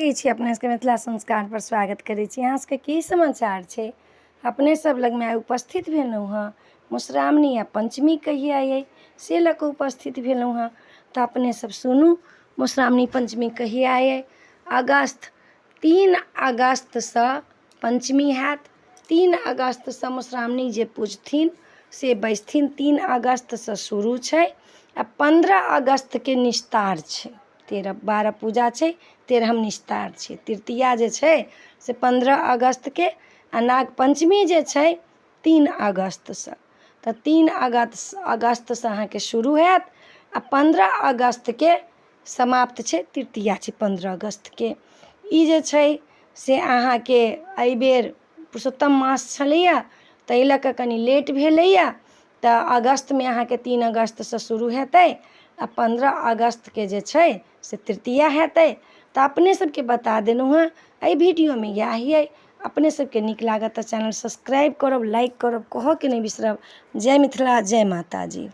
लगै छी। अपने सबके मिथिला संस्कार पर स्वागत करै छी। अहाँ सबके की समाचार छै? अपने सब लगमे आइ उपस्थित भेलहुँ हँ। मधुश्रावणी आ पंचमी कहिया अइ से लऽ कऽ उपस्थित भेलहुँ हँ। तऽ अपने सब सुनू, मधुश्रावणी पंचमी कहिया अइ? अगस्त 3 अगस्तसँ पंचमी हैत। 3 अगस्तसँ मधुश्रावणी जे पूजथिन से बैसथिन। 3 अगस्तसँ शुरू छै आ 15 अगस्तके निस्तार छै। 13 12 पूजा छै, 13 निस्तार छै। तृतीया जे छै से 15 अगस्तके आ नाग पञ्चमी जे छै 3 अगस्तसँ। तऽ 3 अगस्तसँ अहाँके शुरू हैत आ 15 अगस्तके समाप्त छै। तृतीया छै 15 अगस्तके। ई जे छै से अहाँके एहिबेर पुरुषोत्तम मास छलैए, ताहि लऽ कऽ कनि लेट भेलैए। तऽ अगस्तमे अहाँके 3 अगस्तसँ शुरू हेतै आ 15 अगस्तके जे छै से तृतीया हेतै। तऽ अपने सबके बता देलहुँ हँ एहि वीडियोमे इएह अइ। अपने सबके नीक लागत तऽ चैनल सब्सक्राइब करब, लाइक करब, कहऽके नहि बिसरब। जय मिथिला, जय माताजी।